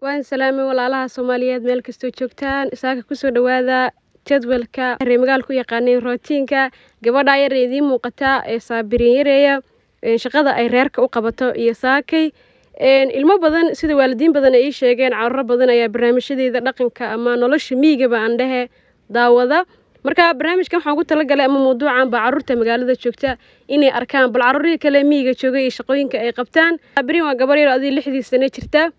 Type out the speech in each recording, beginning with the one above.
Waan salaamay walaalaha Soomaaliyeed meel kastoo joogtaan. Isaaka kusoo dhawaada jadwalka reer magaalku yaqaaneen rootiinka gabadha yar ee idiin muuqata ee Saabiriin yareeya shaqada ay reerka u qabato iyo saakay. Ilmo badan sida waalidiin badan ay ii sheegeen, carruur badan ayaa barnaamijyadeeda dhaqanka ama nolosha miyigaba aan dhehe daawada. Marka barnaamijkan waxaan ugu talagalay ama mawduucan baa carruurta magaalada joogta inay arkaan bal carruurihii kale miyiga joogay iyo shaqooyinka ay qabtaan. Saabiriin waa gabar yar oo adii 6dii sano jirta.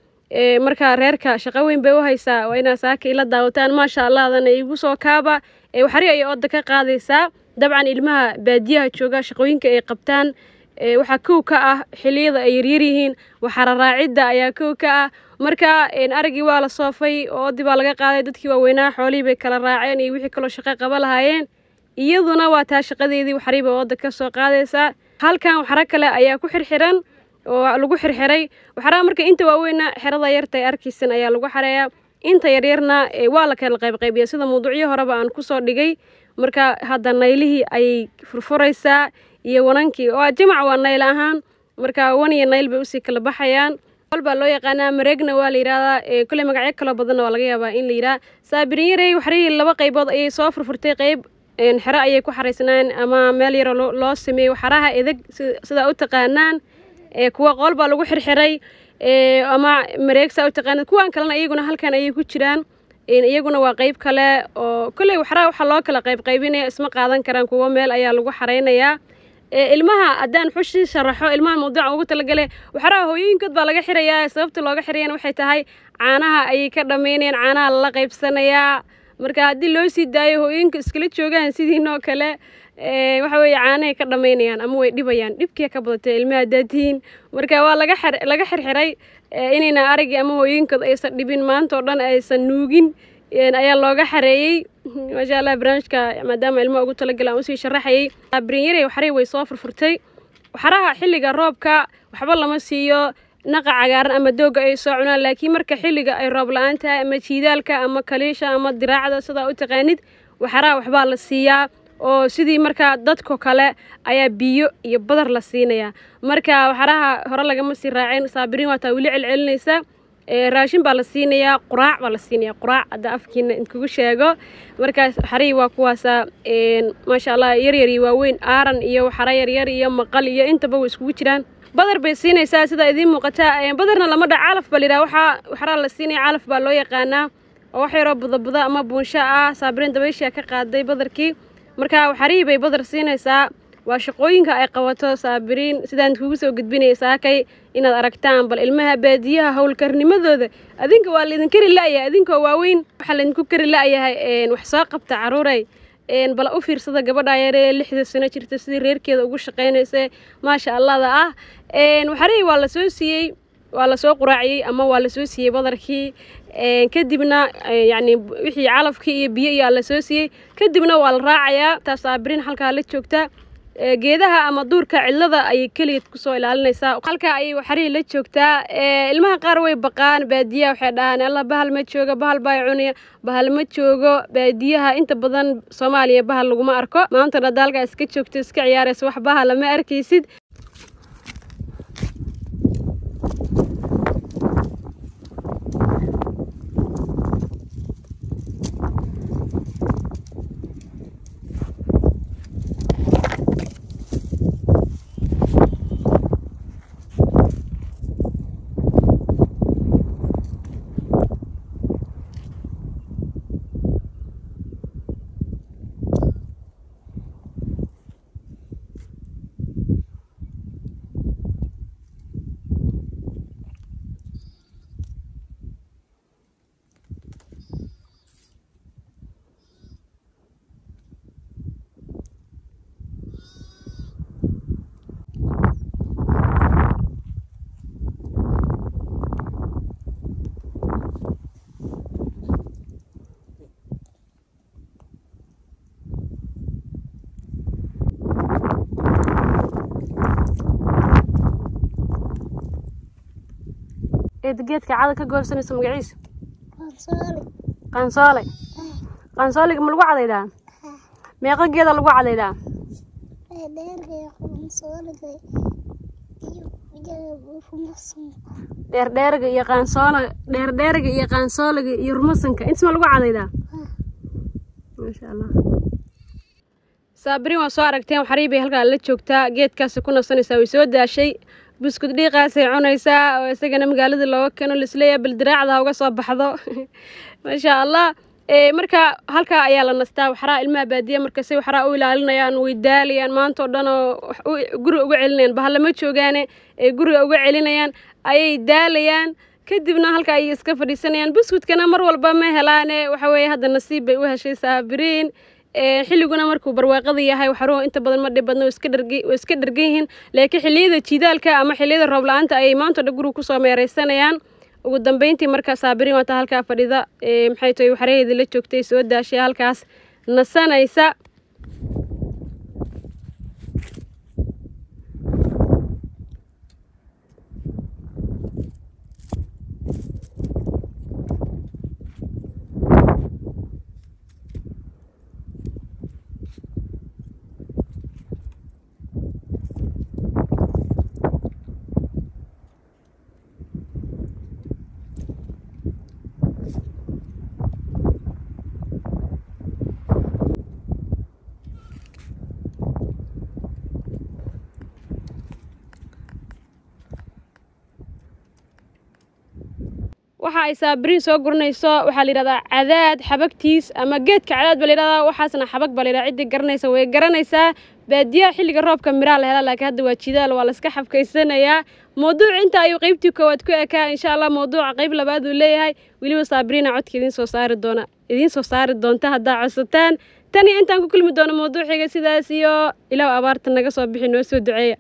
Marka reerka shaqo weyn bay u haysaa, waa inaa saaka ila daawataan. Maasha Allahdan igu soo kaaba. Waxari ayay ooda ka qaadaysaa. Dabcan ilmaha baadiyaha jooga shaqooyinka ay qabtaan waxaa kow ka ah xilliyada ay yaryar yihiin, waxara raacidda ayaa kow ka ah. Marka aragii waa la soofay oo oodii baa laga qaaday, dadkii waaweynaa xoolihii bay kala raaceen iyo wixii kaloo shaqo qaba lahaayeen. Iyaduna waa taa shaqadeedii, waxarii bay ooda ka soo qaadaysaa. Halkan waxaro kale ayaa ku xirxiran oo lagu xirxiray waxaraha. Marka inta waaweyna xerada yarta ay arkaysan ayaa lagu xareeyaa, inta yaryarna waa la kala qaybqaybiya sida mawduucyo horeba aan kusoo dhigay. Marka hadda naylihii ayay furfuraysaa iyo wanankii, waa jamac, waa nayl ahaan. Marka wan iyo nayl bay usii kala baxayaan. Qol baa loo yaqaanaa, mareegna waa la yidhahdaa, kulley magacyo kaloo badanna waa laga yaabaa in la yidhaha. Saabiriin yarey waxrihii laba qaybood ayay soo furfurtay. Qayb xero ayay ku xaraysnaan ama meel yaroo loo sameeyey waxaraha edeg sidaa u taqaanaan. Kuwa qool baa lagu xirxiray ama mareeg saa u taqaanaan. Kuwan kalena iyaguna halkan ayay ku jiraan, iyaguna waa qayb kale oo kulley waxaraha waxaa loo kala qayb qaybinaya, isma qaadan karaan, kuwo meel ayaa lagu xareynayaa. Ilmaha haddaan xushi sharaxo, ilmaha mawduuca ugu talagalay waxaraha hooyooyinkood baa laga xirayaa. Sababta looga xirayana waxay tahay caanaha ayay ka dhammaynayaan, caanaha lala qaybsanayaa. Marka haddii loo sii daayo hooyooyinka iskala joogaan sidiinoo kale, waxa weeye caanahay ka dhammaynayaan ama way dhibayaan, dhibkii ka badatay ilmaha haddaad tihiin. Marka waa laga xirxiray inayna aragii ama hooyooyinkood aysan dhibin, maanta oo dhan aysan nuugin ayaa looga xareeyey. Maasha Allah, barnaamijka maadaama ilmaha ugu talagalay aan usii sharaxayay. Saabiriin yarey waxarii way soo furfurtay. Waxaraha xilliga roobka waxba lama siiyo, naqa cagaaran ama doogga ay soo cunaan, laakiin marka xilliga ay roob la-aan tahay ama jiidaalka ama kaliisha ama diraacda sidaa u taqaanid, waxaraha waxbaa la siiyaa oo sidii markaa dadko kale ayaa biyo iyo badar la siinayaa. Marka waxaraha hore lagama sii raacin. Saabiriin waa taa weli celcelinaysa. Raashin baa la siinayaa, quraac baa la siinayaa, quraac hadda afkiina idinkugu sheego. Markaas waxarihii waa kuwaasa, maasha Allah, yaryar iyo waaweyn, aaran iyo waxara yaryar iyo maqal iyo intaba way iskugu jiraan. Badar bay siinaysaa sida idiin muuqata. Badarna lama dhac, calaf baa la yidhaha. Waxaa waxaraa la siinaya calaf baa loo yaqaanaa oo wax yaroo budabuda ama buunsho ah. Saabiriin dabayshaa ka qaaday badarkii. Marka waxarihii bay badar siinaysaa. Waa shaqooyinka ay qabato Saabiriin sidaan kugu soo gudbinaya saakay inaad aragtaan bal ilmaha baadiyaha howlkarnimadooda. Adinka waa laydin kari la'yahay, adinkoo waaweyn waxaa laydinku kari la'yahay wax soo qabta carruuray. Bal u fiirsada gabadha yaree 6da sano jirta sidii reerkeeda ugu shaqaynaysa, maasha Allahda ah. Waxarihii waa la soo siiyey, waa la soo quraaciyey ama waa la soo siiyey badarkii, kadibna yacni wixii calafkii iyo biyo iyaa la soo siiyey, kadibna waa la raacayaa. Taas Saabiriin halkaa la joogta geedaha ama duurka cidlada ayay keligeed kusoo ilaalinaysaa. Halkaa ayay waxarihii la joogtaa. Ilmaha qaar way baqaan baadiyaha, waxay dhahaan alla bahal ma joogo, bahal baa cunaya. Bahal ma joogo baadiyaha, inta badan Soomaaliya bahal laguma arko. Maanta hadda halkaa iska joogto iska ciyaaraysa, wax bahala ma arkaysid. Geedka cada ka goosanayso magaciisa? Qansoole. Qansooliga ma lagu cadaydaa? Meeqa geeda lagu cadaydaa? Dheerdheerga iyo qaansoola, dheerdheerga iyo qaansoolaga iyo rumasanka intas ma lagu cadaydaa? Maasha Allah. Saabiriin waa soo aragteen, waxarii bay halkaa la joogtaa, geedkaasi ku nasanaysaa. Way soo daashay, buskud dhiiqaasay cunaysaa oo isagana magaalada looga keeno, lisleeyahay bal diraacda ha uga soo baxdo. Maasha Allah. Marka halkaa ayaa la nastaa. Waxraa ilmaha baadiya marka say waxraa u ilaalinayaan, way daalayaan maanta oo dhan oo guriga uga celinayaan, bahalla ma joogaane, ee guriga uga celinayaan ayay daalayaan. Kadibna halka ayay iska fadhiisanayaan. Buskudkana mar walba ma helaane, waxa weeye hadda nasiib bay u heshay Saabiriin. Xilliguna markuu barwaaqada yahay waxaruhu inta badan ma dhib badno, way iska dhergan yihiin, laakiin xilliyada jidaalka ama xilliyada roob la-aanta ayay maanta o dhan guriga kusoo meereysanayaan. Ugu dambeyntii marka Saabiriin waata halkaa fadhida, maxay tahay, waxraheedii la joogtay, soo daashay, halkaas nasanaysa. Waxa ay Saabiriin soo guranayso waxaa la yidhahdaa cadaad xabagtiis ama geedka cadaad ba la yidhahdaa, waxaasna xabag ba la yidhahdaa. Ciddii garanaysa way garanaysaa. Baadiyaha xilliga roobka miraa la helaa, laakiin hadda waa jidaal, waa la iska xabkaysanayaa. Mawduuc inta ayuu qeybtii koowaad ku ekaa. Insha Allah mawduuca qeyb labaad uu leeyahay, weliba Saabiriina codka idiin soo saari doona, idiin soo saari doonta haddaa codsataan. Tan iyo intaan ku kulmi doono mawduuciga, sidaas iyo Ilaw abaarta naga soo bixi, noo soo duceeya.